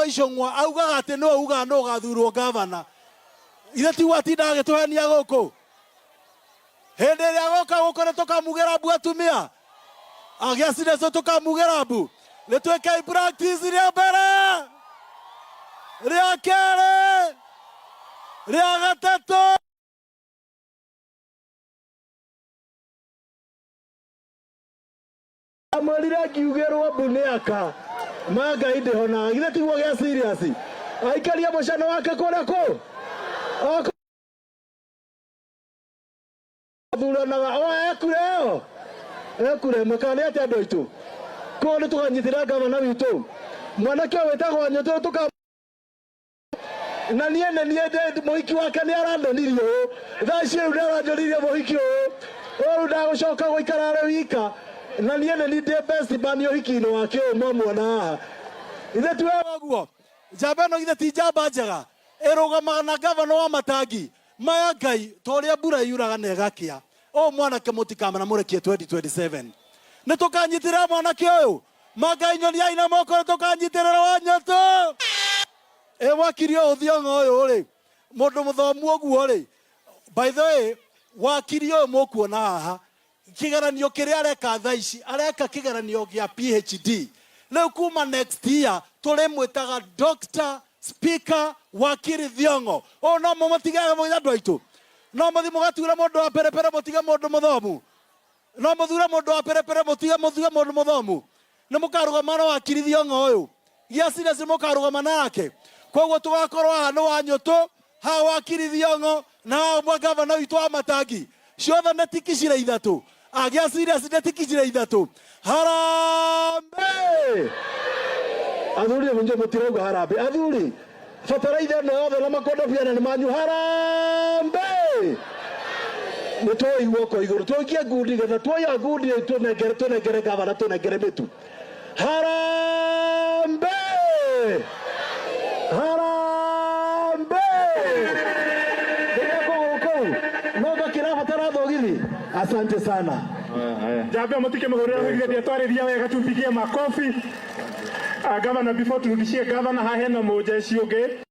wa Icũng'wa augaga atĩ nĩwe ugaga nũ ũgathurwo gavana. Ithe tiguo atindaga agĩtũhenia gũkũ? Hĩndĩ ĩrĩa agoka gũkũ nĩ tũkamugĩra mbu atumia? Agĩa cineco tũkamugĩra mbu? Nĩ twĩkei practice rĩa mbere, rĩa kerĩ, rĩa gatatũ. Amwĩrire ngiugĩrwo mbu nĩ aka ma Ngai ndĩhonaga. Githĩ tiguo gĩa serious? Aikaria mũcano wake kũrĩa kũ? Thuranaga o ekure ĩyo ekure ĩmwe kana nĩ atĩa andũ aitũ? Koguo nĩ tũkanyitĩrĩra gavana witũ mwanake ũyũ wĩtagwo Wanyũtũ tũka na niĩ nĩ niĩ mũhiki wake nĩ arandonirie ũũ thaa ici rĩu nĩ aranjonirie mũhiki ũyũ ũyũ rĩu ndagũcoka gũikara arĩ wika na niĩ nĩ niĩ ndĩ best man ũhiki-inĩ wake ũyũ mwamuona haha ithe tiwe ũguo njamba ĩno githĩ ti njamba njega ĩrũgamaga na gavana wa matangi maya Ngai ta ũrĩa mbura yuraga na ĩgakĩa ũũ mwanake mũtikamana mũrekie 2027 nĩ tũkanyitĩrĩra mwanake ũyũ mangai nyoniai na moko nĩ tũkanyitĩrĩra Wanyũtũ. Ĩ wakiri ũyũ Thiong'o ũyũ rĩ, mũndũ mũthomu ũguo rĩ, by the way, wakiri ũyũ mũkuona haha, kĩgeranio kĩrĩa areka thaa ici, areka kĩgeranio gĩa PhD. Rĩu kuma next year tũrĩmwĩtaga Doctor Speaker Wakiri Thiong'o. Ũyũ no mũmũtige andũ aitũ? No mũthiĩ mũgature mũndũ wa perepere mũtige mũndũ mũthomu? No mũthure mũndũ wa perepere mũtige mũthure mũndũ mũthomu? Nĩ mũkarũgama na Wakiri Thiong'o ũyũ? Gĩa serious nĩ mũkarũgama nake? Koguo tũgakorwo haha nĩ Wanyũtũ, haha Wakiri Thiong'o na haha mwa gavana witũ wa Matangi. Ciothe nĩ tiki cirĩ ithatũ. Agĩa serious nĩ tiki cirĩ ithatũ. Harambee! Athuri nĩ mũtirauga harambee. Athuri, bataraitha ĩno yothe na makondobia na nĩ manyu. Harambee! Nĩ tuoi guoko igũrũ tuoikie ngundi getha tuoya ngundi tũnengere tũnengere gavana tũnengere mĩtu. Harambee! Harambee! Rĩrĩa kũgũrũ kũu no gakĩrabatara thogithi. Asante sana. Njambe mũtikĩmũhũrĩra githĩ ndiatwarĩria wega, tumpigie makofi. Gavana, before turudishie gavana, haha hena mũjeshi ũngĩ.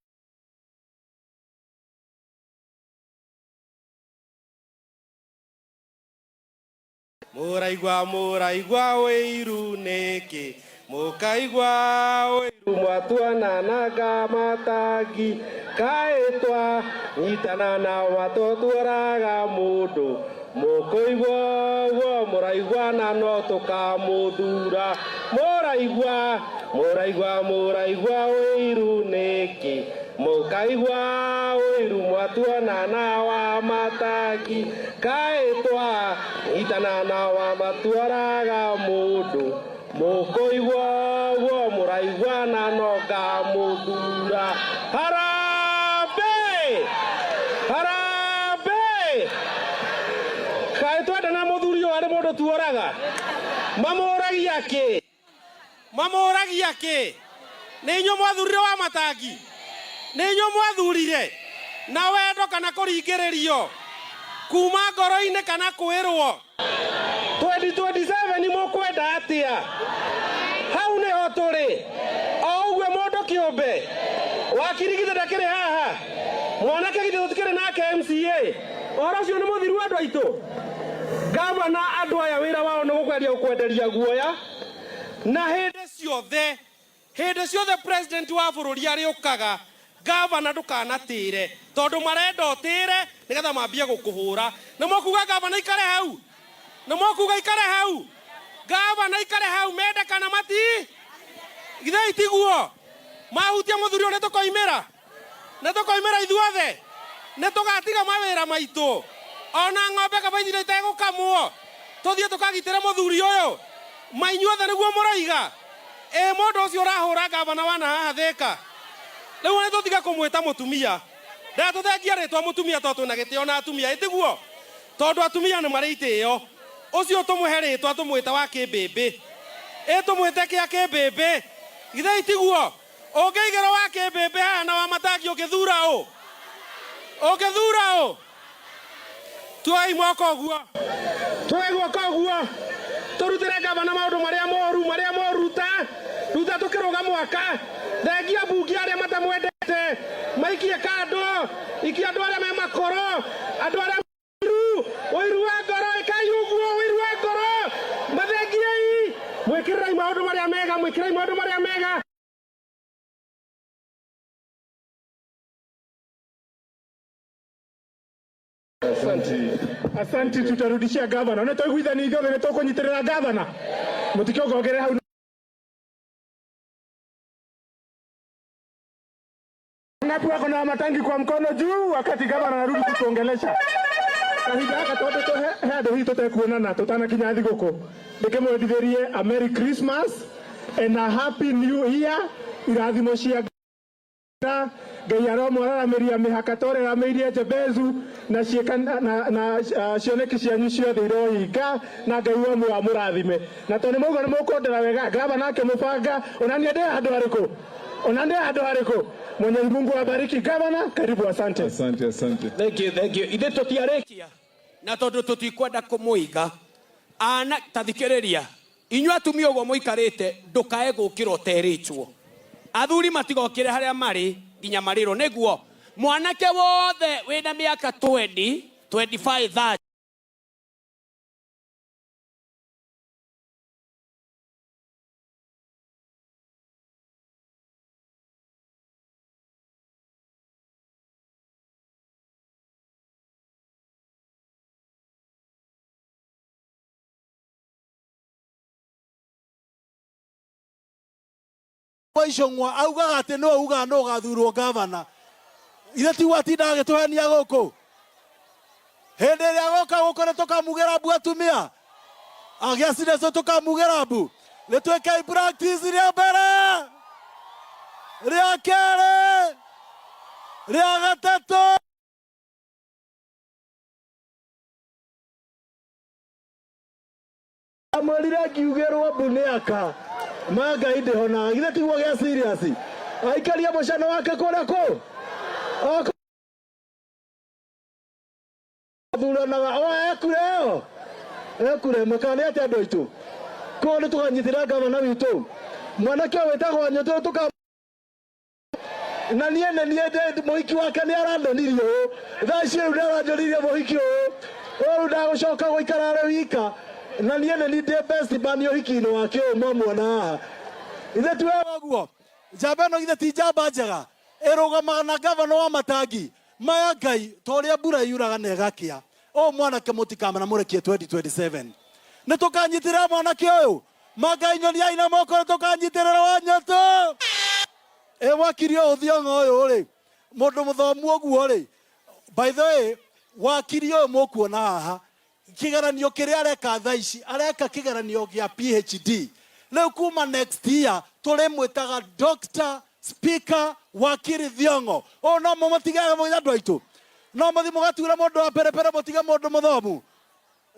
Mũraigua mũraigua ũiru nĩkĩ mũkaigua ũiru mwatuonanaga matangi kaĩ twanyitana na matũtuoraga mũndũ mũkũigua ũguo mũraiguana no tũkamũthura mũraigua mũraigua mũraigua ũiru nĩkĩ mũkaigua ũiru mwatuonana wa matangi kaĩ twanyitana na wa matuoraga mũndũ mũkũigua ũguo mũraiguana no ngamũthura. Harambee! Harambee! Kaĩ twendana mũthuri ũyũ arĩ mũndũ tuoraga? Mamũragia kĩ? Mamũragia kĩ? Nĩ inyuĩ mwathurire wa matangi? Nĩ inyuĩ mwathurire na wendo kana kũringĩrĩrio? Kuma ngoro-inĩ kana kwĩrwo? 2027 mũkwenda atĩa? Hau nĩho tũrĩ. O ũguo mũndũ kĩũmbe. Wakiri githĩ ndakĩrĩ haha? Mwanake githĩ tũtikĩrĩ nake MCA? Ũhoro ũcio nĩ mũthiru andũ aitũ? Gavana andũ aya wĩra wao nĩ gũkwendia gũkwenderia guoya na hĩndĩ ciothe Hĩndĩ ciothe president wa bũrũri arĩũkaga, gavana ndũkanatĩre, tondũ marenda ũtĩre nĩgetha mambie gũkũhũra. Nĩ mũkuga gavana aikare hau? Nĩ mũkuga aikare hau? Gavana aikare hau mende kana mati? Githĩ tiguo? Mahutia mũthuri ũyũ nĩ tũkoimĩra? Nĩ tũkoimĩra ithuothe? Nĩ tũgatiga mawĩra maitũ? O na ng'ombe kaba ithire itegũkamwo, tũthiĩ tũkagitĩre mũthuri ũyũ? Ma inyuothe nĩguo mũroiga? Ĩ mũndũ ũcio ũrahũra ngavana wa na haha Thĩka? Rĩu nĩ tũtige kũmwĩta mũtumia. Ndatũthengia rĩtwa mũtumia tondũ twĩna gĩtĩo na atumia, ĩ tiguo? Tondũ atumia nĩ marĩ itĩo. Ũcio tũmũhe rĩtwa tũmwĩte wa kĩmbĩmbĩ. Ĩ tũmwĩte kĩa kĩmbĩmbĩ? Githĩ tiguo? Ũngĩigĩrwo wa kĩmbĩmbĩ haha na wa matangi ũngĩthura ũ? Ũngĩthura ũ? Tuoei moko ũguo. Tuoe guoko ũguo. Tũrutĩre gavana maũndũ marĩa moru, marĩa moru ta. Thutha tukĩrũga mwaka, thengia mbunge arĩa matamwendete maikie kando, ikia andũ arĩa me makoro, andũ arĩa ũiru, ũiru wa ngoro, ĩkai ũguo, ũiru wa ngoro, mathengiei, mwĩkĩrĩrai maũndũ marĩa mega, mwĩkĩrĩrai maũndũ marĩa mega. Asante, tutarudishia gavana. Nĩ twaiguithania ithuothe nĩ tũkũnyitĩrĩra gavana. Mũtikĩongongerere hau. Ngapi wako na matangi kwa mkono juu wakati gavana anarudi kutuongelesha? Kahinda gaka tondu he andũ hihi tũtekuonana tũtanakinya thigũkũ, ndĩkĩmwendithĩrie a Merry Christmas and a Happy New Year. Irathimo cia Ngai aromwararamĩria mĩhaka toreramĩirie Jebezu na ciĩka na cioneki cianyu ciothe irohinga, na Ngai wa amũrathime. Na tondũ nĩ mauga nĩ mũkũndera wega, gavana akĩmũbanga ona niĩ ndĩ handũ harĩkũ, ona ndĩ handũ harĩkũ. Mwenyezi Mungu awabariki gavana. Karibu, asante. Asante, asante. Thank you, thank you. Ithe tũtiarĩkia na tondũ tũtikwenda kũmũiga ana tathikĩrĩria inyuĩ atumia ũguo mũikarĩte, ndũkae gũkĩra ũterĩtwo. Athuri matigokĩre harĩa marĩ nginya marĩrwo, nĩguo mwanake wothe wĩna mĩaka 20 25 30. Icũng'wa augaga atĩ nĩwe ugaga nũ ũgathurwo gavana. Ithe tiguo atindaga agĩtũhenia gũkũ. Hĩndĩ ĩrĩa agoka gũkũ nĩ tũkamugĩra mbu atumia. Agĩa cineco tũkamugĩra mbu. Nĩ twĩkei practice rĩa mbere, rĩa kerĩ, rĩa gatatũ. Amwĩrire ngiugĩrwo mbu nĩ aka ma Ngai ndĩhonaga. Githĩ tiguo gĩa serious? Aikarie mũcano wake kũrĩa kũ thuranaga o ekure ĩyo ekure makana nĩ atĩa andũ aitũ kũu nĩ tũkanyitĩra gavana witũ mwanake ũyũ wĩtagwo Wanyũtũ tũka na niĩ nĩ niĩ mũhiki wake nĩ arandonirie ũũ, thaa ici rĩu nĩ aranjonirie mũhiki ũyũ ũyũ, rĩu ndagũcoka gũikara arĩ wika, na niĩ nĩ niĩ ndĩ best man ũhiki-inĩ wake ũyũ mwamuona haha. Ithe ti wewe ũguo njamba ĩno, githĩ ti njamba njega ĩrũgamaga na gavana wa matangi maya? Ngai ta ũrĩa mbura yuraga na ĩgakĩa ũũ, mwanake mũtikamena mũrekie 2027 nĩ tũkanyitĩrĩra mwanake ũyũ. Mangai nyoniai na moko, nĩ tũkanyitĩrĩra Wanyũtũ. Ĩ wakiri ũyũ Thiong'o ũyũ rĩ, mũndũ mũthomu ũguo rĩ, by the way, wakiri ũyũ mũkuona haha, kĩgeranio kĩrĩa areka thaa ici, areka kĩgeranio gĩa PhD. Rĩu kuma next year tũrĩmwĩtaga Dr. Speaker Wakiri Thiong'o. Ũyũ no mũmũtigaga andũ aitũ, no mũthi mũgature mũndũ wa perepere mũtige mũndũ mũthomu,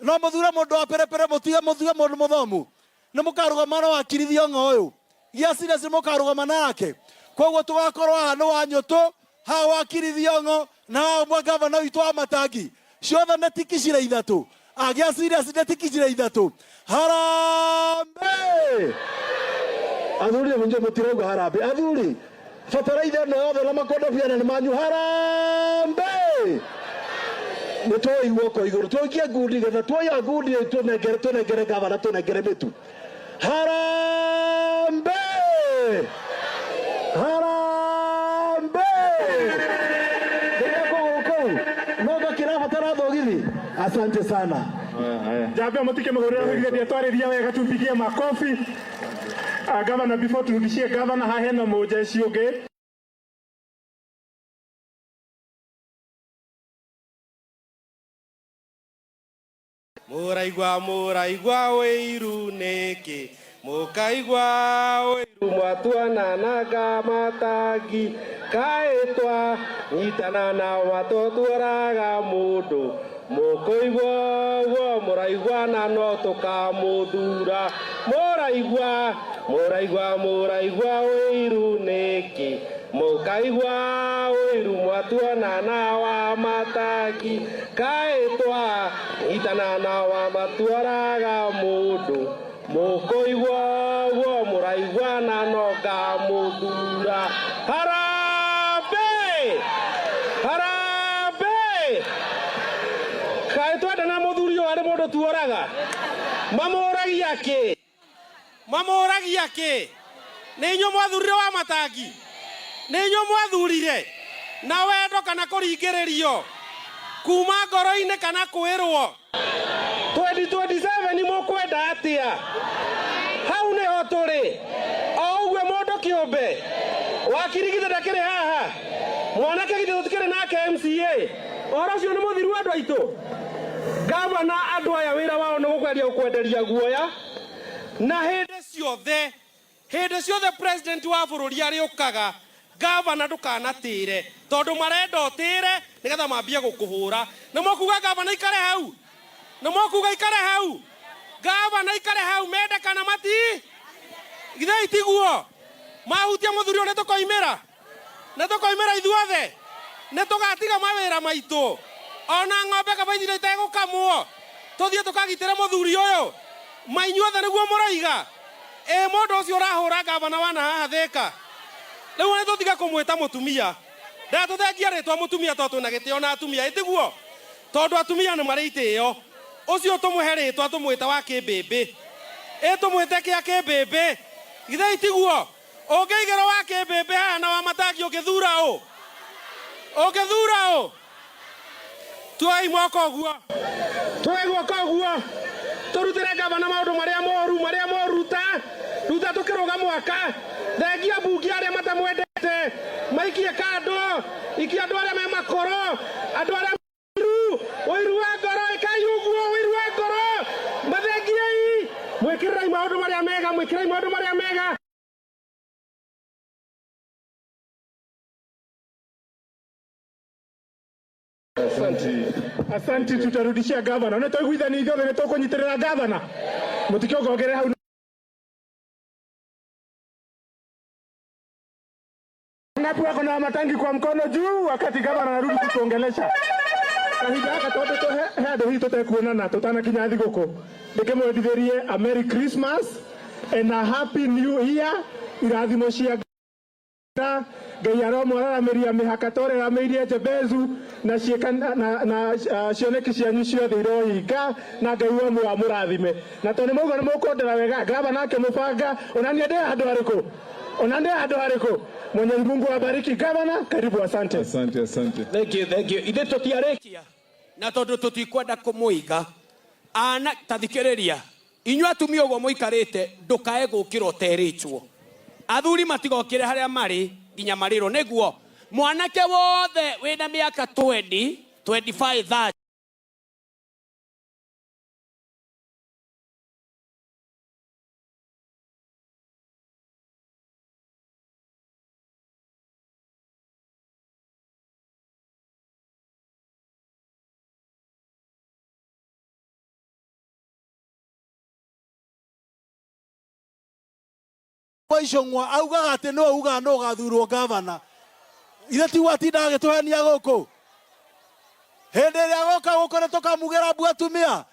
no mũthure mũndũ wa perepere mũtige mũthure mũndũ mũthomu. Nĩ mũkarũgama na wakiri Thiong'o ũyũ gĩa serious, nĩ mũkarũgama nake. Koguo tũgakorwo haha nĩ Wanyũtũ, haha wakiri Thiong'o, na haha mwa gavana witũ wa matangi ciothe nĩ tiki cira ithatũ. Agĩa serious nĩ tiki cira ithatũ. Harambee! Athuri nĩ mũtirauga harambee. Athuri, bataraitha ĩno yothe na makondobia nĩ manyu. Harambee! Nĩ tuoi guoko igũrũ, tuoikie ngundi getha tuoya ngundi tũnengere, tũnengere gavana, tũnengere mĩtu. Harambee! Harambee! Nĩgĩa kũgũrũ kũu no gakĩrabatara thogithi. Asante sana. Njambe mũtikĩmũhũrĩra githĩ atwarĩria wega, tumpigie makofi. Gavana, before turudishie gavana, haha hena mũjeshi ũngĩ. Mũraigua, mũraigua ũiru nĩkĩ? Mũkaigua ũiru mwatuonanaga matangi kaĩtwa nyitana na matũtuoraga mũndũ mũkũigua ũguo mũraiguana no tũkamũthura. Mũraigua, mũraigua, mũraigua ũiru nĩkĩ? Mũkaigua ũiru mwatuonana wa matangi kaĩtwa nyitana na wa matuoraga mũndũ mũkũigua ũguo mũraigua. Tũkaiguana no ngamũthura. Harambee! Harambee! Kaĩ twendana mũthuri ũyũ arĩ mũndũ tuoraga? Mamũragia kĩ? Mamũragia kĩ? Nĩ inyuĩ mwathurire wa matangi? Nĩ inyuĩ mwathurire na wendo kana kũringĩrĩrio? Kuma ngoro-inĩ kana kwĩrwo? 2027 mũkwenda atĩa? Hau nĩho tũrĩ. O ũguo mũndũ kĩũmbe. Wakiri githĩ ndakĩrĩ haha? Mwanake githĩ tũtikĩrĩ nake MCA? Ũhoro ũcio nĩ mũthiru andũ aitũ? Gavana andũ aya wĩra wao nĩ gũkwendia gũkwenderia guoya na hĩndĩ ciothe hĩndĩ ciothe president wa bũrũri arĩũkaga gavana ndũkanatĩre tondũ marenda ũtĩre nĩgetha mambie gũkũhũra. Nĩ mũkuga gavana ikare hau? Nĩ mũkuga ikare hau? Gavana ikare hau mende kana mati? Githĩ itiguo? Mahutia mũthuri ũyũ nĩ tũkoimĩra? Nĩ tũkoimĩra ithuothe? Nĩ tũgatiga mawĩra maitũ? Ona ng'ombe kaba ithire itegũkamwo tũthiĩ tũkagitĩre mũthuri ũyũ? Ma inyuothe nĩguo mũroiga? Ĩ mũndũ ũcio ũrahũra gavana wa na haha Thĩka? Rĩu nĩ tũtige kũmwĩta mũtumia. Ndatũthengia rĩtwa mũtumia tondũ twĩna gĩtĩo na atumia, ĩ tiguo? Tondũ atumia nĩ marĩ itĩo. Ũcio tũmũhe rĩtwa tũmwĩte wa kĩmbĩmbĩ. Ĩ tũmwĩte kĩa kĩmbĩmbĩ. Githĩ itiguo? Ũngĩigĩrwo wa kĩmbĩmbĩ haha na wa matangi ũngĩthura ũ? Ũngĩthura ũ? Tuoei moko ũguo. Tuoe guoko ũguo. Tũrutĩre gavana maũndũ marĩa moru, marĩa moru ta ruta tũkĩrũga mwaka. Thengia mbunge arĩa matamwendete. Maikie kando. Ikia andũ arĩa me makoro. Andũ arĩa ũiru, ũiru wa ngoro, ĩkai ũguo, ũiru wa ngoro. Mathengiei. Mwĩkĩrĩrai maũndũ marĩa mega, mwĩkĩrĩrai maũndũ marĩa mega. Asanti, tutarudishia gavana. Nĩ twaiguithania ithuothe nĩ tũkũnyitĩrĩra gavana. Mũtikĩongongerere hau. Ngapi wako na matangi kwa mkono juu wakati gavana anarudi kutuongelesha? Kahinda gaka tondu he andũ hihi tũtekuonana tũtanakinya thigũkũ, ndĩkĩmwendithĩrie a Merry Christmas and a Happy New Year. Irathimo cia Ngai aromwararamĩria mĩhaka ta ũrĩa aramĩirie Jebezu na ciĩka na cioneki cianyu ciothe irohinga na Ngai wa muoyo amũrathime. Na tondũ nĩmwauga nĩmũkũndera wega, gavana akĩmũbanga, ona niĩ ndĩ handũ harĩkũ? Ona ndĩ handũ harĩkũ? Mwenyezi Mungu awabariki gavana, karibu, asante. Asante, asante. Thank you, thank you. Ithuĩ tũtiarĩkia na tondũ tũtikwenda kũmũiga ana ta thikĩrĩria inyuĩ atumia ũguo mũikarĩte ndũkae gũkĩra ũterĩtwo. Athuri matigokĩre harĩa marĩ nginya marĩrwo nĩguo mwanake wothe wĩna mĩaka 20, 25, 30. Icũng'wa augaga atĩ nĩwe ugaga nũ ũgathurwo gavana. Ithe tiguo atindaga agĩtũhenia gũkũ. Hĩndĩ ĩrĩa agoka gũkũ nĩ tũkamugĩra mbu atumia.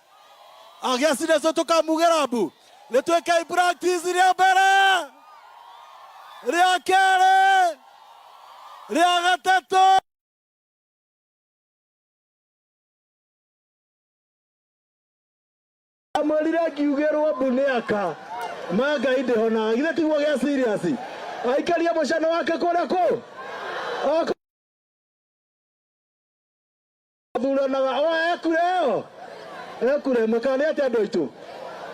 Agĩa cineco tũkamugĩra mbu. Nĩ twĩkei practice rĩa mbere, rĩa kerĩ, rĩa gatatũ. Amwĩrire ngiugĩrwo mbu nĩ aka ma Ngai ndĩhonaga. Githĩ tiguo gĩa serious? Aikaria mũcano wake kũrĩa kũ thuranaga o ekure ĩyo ekure makana nĩ atĩa andũ aitũ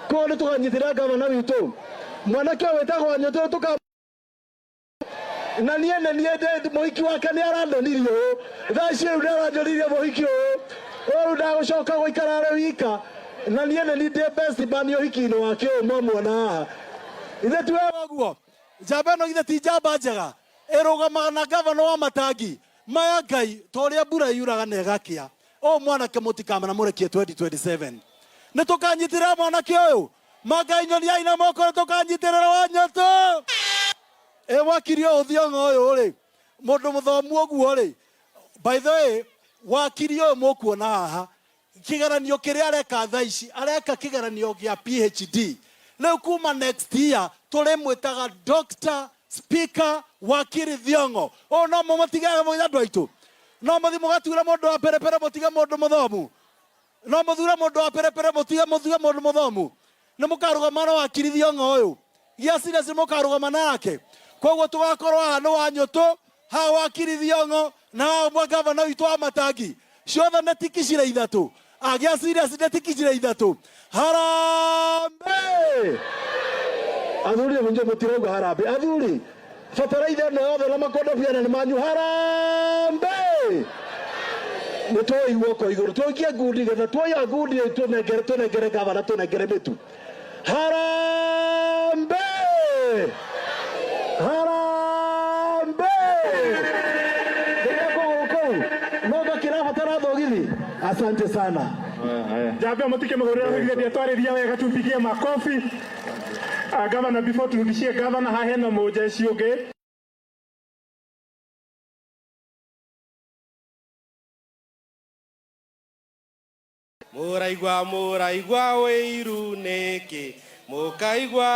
kũu nĩ tũkanyitĩra gavana witũ mwanake ũyũ wĩtagwo Wanyũtũ tũka na niĩ nĩ niĩ mũhiki wake nĩ arandonirie ũũ thaa ici rĩu nĩ aranjũririe mũhiki ũyũ ũyũ rĩu ndagũcoka gũikara arĩ wika na niĩ nĩ niĩ ndĩ best man ũhiki-inĩ wake ũyũ mwamuona haha. Ithe ti wewe ũguo njamba ĩno githĩ ti njamba njega ĩrũgamaga na gavana wa matangi maya Ngai ta ũrĩa mbura yuraga na ĩgakĩa ũũ mwanake mũtikamana mũrekie 2027 nĩ tũkanyitĩrĩra mwanake ũyũ ma Ngai nyoniai na moko nĩ tũkanyitĩrĩra Wanyũtũ. Ĩ wakiri ũyũ Thiong'o ũyũ rĩ mũndũ mũthomu ũguo rĩ by the way wakiri ũyũ mũkuona haha kĩgeranio kĩrĩa areka thaa ici areka kĩgeranio gĩa PhD. Rĩu kuma next year tũrĩmwĩtaga Dr. Speaker Wakiri Thiong'o. Ũũ no mũmũtigaga mũgĩ andũ aitũ. No mũthi mũgature mũndũ wa perepere mũtige mũndũ mũthomu. No mũthure mũndũ wa perepere mũtige mũthure mũndũ mũthomu. Nĩ mũkarũgama na Wakiri Thiong'o ũyũ. Gĩa serious nĩ mũkarũgama nake. Koguo tũgakorwo haha nĩ Wanyũtũ, haha Wakiri Thiong'o na haha mwa gavana witũ wa Matangi. Ciothe nĩ tiki cirĩ ithatũ. Agĩa serious nĩ tiki cirĩ ithatũ. Harambee! Athuri nĩ mũtirauga harambee. Athuri, bataraitha ĩno yothe na makondobia nĩ manyu. Harambee! Nĩ tuoi guoko igũrũ tuoikie ngundi getha tuoya ngundi tũnengere tũnengere gavana tũnengere mĩtu. Harambee! Harambee! Rĩrĩa kũgũrũ kũu no gakĩrabatara thogithi. Asante sana. Jambia mutike muhurira wigithia twariria wega, tumpigie makofi. Gavana, before turudishie gavana, haha hena mũjeshi ũngĩ. Mũraigua mũraigua ũiru nĩkĩ mũkaigua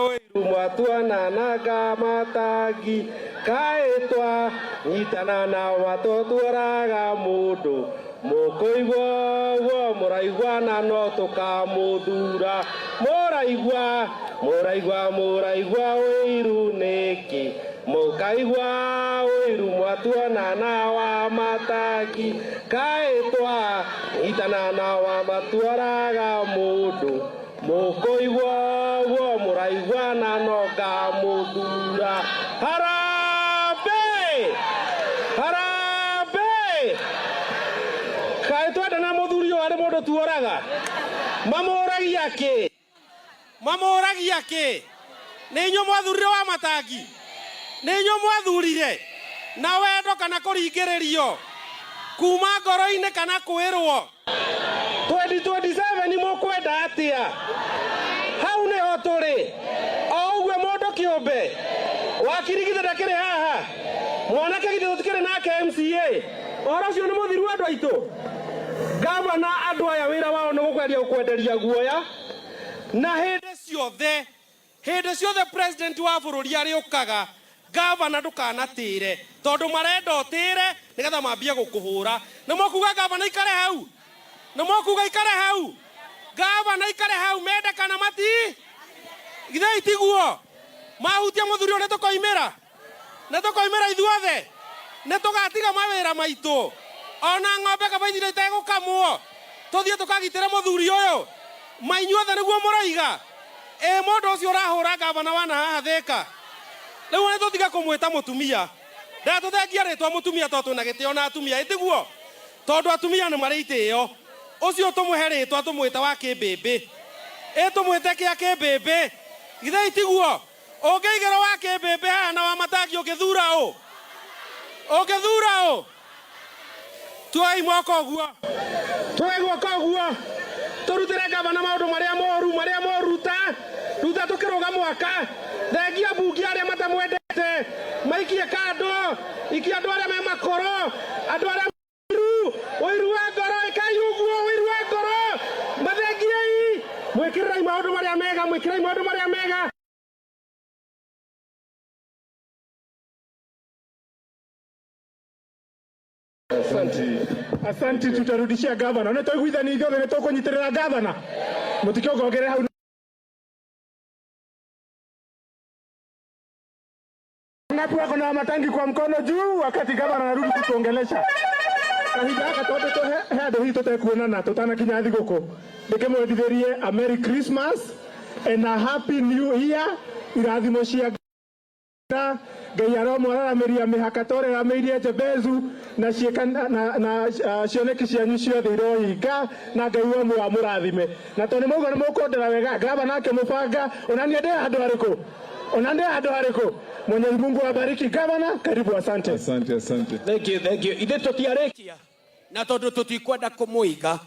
ũiru mwatuona nanga matangi kaĩ nyitana na watũtuoraga mũndũ mũkũigua ũguo mũraiguana no tũkamũthura mũraigua mũraigua mũraigua ũiru nĩkĩ mũkaigua ũiru mwatuona na wa matangi kaĩ nyitana na wa matuoraga mũndũ mũkũigua ũguo mũraiguana no ngamũthura. Harambee! Harambee! Kaĩ twendana mũthuri ũyũ arĩ mũndũ tuoraga? Mamũragia kĩ? Mamũragia kĩ? Nĩ inyuĩ mwathurire wa matangi? Nĩ inyuĩ mwathurire na wendo kana kũringĩrĩrio kuma ngoro-inĩ kana kwĩrwo? 2027 mũkwenda atĩa? Hau nĩho tũrĩ. O ũguo mũndũ kĩũmbe Wakiri githĩ ndakĩrĩ haha? Mwanake githĩ tũtikĩrĩ nake MCA? Ũhoro ũcio nĩ mũthiru andũ aitũ. Gavana andũ aya wĩra wao nĩ gũkwendia gũkwenderia guoya na hĩndĩ ciothe hĩndĩ ciothe president wa bũrũri arĩũkaga gavana ndũkanatĩre tondũ marenda ũtĩre nĩgetha mambie gũkũhũra. Nĩ mũkuga gavana ikare hau? Nĩ mũkuga ikare hau? Gavana ikare hau mende kana mati? Githĩ itiguo? Mahutia mũthuri ũyũ nĩ tũkoimĩra? Nĩ tũkoimĩra ithuothe? Nĩ tũgatiga mawĩra maitũ? Ona ng'ombe kaba ithire itegũkamwo tũthiĩ tũkagitĩre mũthuri ũyũ? Ma inyuothe nĩguo mũroiga? Ĩ mũndũ ũcio ũrahũra gavana wa na haha Thĩka. Rĩu nĩ tũtige kũmwĩta mũtumia. Ndatũthengia rĩtwa mũtumia tondũ twĩna gĩtĩo na atumia, ĩtiguo? Tondũ atumia nĩ marĩ itĩo. Ũcio tũmũhe rĩtwa tũmwĩte wa kĩmbĩmbĩ. Ĩ tũmwĩte kĩa kĩmbĩmbĩ. Githĩ itiguo? Ũngĩigĩrwo wa kĩmbĩmbĩ haha na wa matangi ũngĩthura ũ? Ũngĩthura ũ? Tuoei moko ũguo. Tuoe guoko ũguo. Tũrutĩre gavana maũndũ marĩa moru, marĩa moru ruta. Ruta tũkĩrũga mwaka. Thengia mbunge arĩa matamwendete. Maikie kando. Ikia andũ arĩa me makoro. Andũ arĩa ũiru, ũiru wa ngoro, ĩkai ũguo, ũiru wa ngoro. Mathengiei. Mwĩkĩrĩrai maũndũ marĩa mega, mwĩkĩrĩrai maũndũ marĩa mega. Asante, tutarudishia gavana. Nĩ twaiguithania ithuothe nĩ tũkũnyitĩrĩra gavana. Mũtikĩongongerere hau. Ngapi wako na matangi kwa mkono juu wakati gavana anarudi kutuongelesha? Kahinda gaka tondu he andũ hihi tũtekuonana tũtanakinya thigũkũ, ndĩkĩmwendithĩrie a Merry Christmas and a Happy New Year. Irathimo cia Ngai aromwararamĩria mĩhaka ta ũrĩa aramĩirie Jebezu na ciĩka na cioneki cianyu ciothe irohinga na Ngai wa muoyo amũrathime. Na tondũ nĩ mauga nĩ mũkũndera wega, gavana akĩmũbanga, ona niĩ ndĩ handũ harĩkũ? Ona ndĩ handũ harĩkũ? Mwenyezi Mungu awabariki gavana. Karibu, asante. Asante, asante. Thank you, thank you. Ithuĩ tũtiarĩkia na tondũ tũtikwenda kũmũiga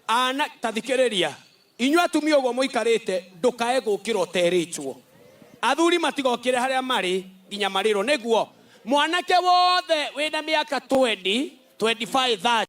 ana tathikĩrĩria inyuĩ atumia ũguo mũikarĩte ndũkae gũkĩra ũterĩtwo. Athuri matigokĩre harĩa marĩ nginya marĩrwo nĩguo mwanake wothe wĩna mĩaka 20 25 30.